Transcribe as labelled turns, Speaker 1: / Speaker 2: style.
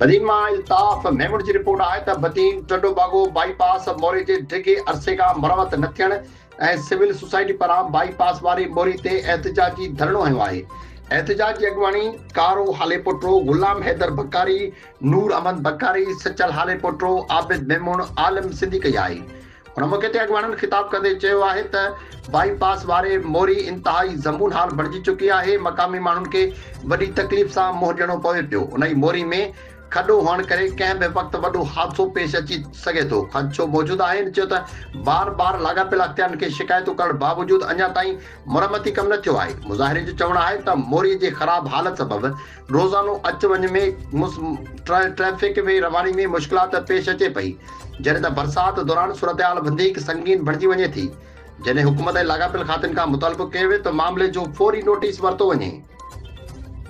Speaker 1: بدين مان الطاف ميمڻ جي رپورٽ آهي ته بدين ٽنڊو باگو بائي پاس موري جي ڊگهي عرصي کان مرمت نه ٿيڻ ۽ سول سوسائٽي پاران بائي پاس واري موري تي احتجاجي ڌرڻو هنيو آهي. احتجاج جي اڳواڻي ڪارو هاليپوٽو، غلام حيدر بڪاري، نور احمد بڪاري، سچل هاليپوٽو، عابد ميمڻ، عالم سنڌي ڪئي آهي. ان موقعي تي اڳواڻن خطاب ڪندي چيو آهي ته بائي پاس واري موري انتهائي زبون حال بڻجي چڪي آهي، مقامي ماڻهن کي وڏي تڪليف سان منهن ڏيڻو پوي پيو، انهي موري ۾ کڏو هئڻ ڪري ڪنهن به وقت وڏو حادثو پيش اچي سگهي ٿو، خدشو موجود آهي، هن چيو ته بار بار لاڳاپيل اختيارين کي شڪايتون ڪرڻ باوجود اڃا تائين مرمتي ڪم نه ٿيو آهي، مظاهرين جو چوڻ آهي ته موري جي خراب حالت سبب روزانو اچ وڃ ۾ ٽريفڪ ۾ رواني ۾ مشڪلات پيش اچي پئي، جڏهن ته برسات دوران صورتحال وڌيڪ سنگين بڻجي وڃي ٿي، جڏهن حڪومت ۽ لاڳاپيل کاتن کان مطالبو ڪيو ويو ته معاملي جو فوري نوٽيس ورتو وڃي.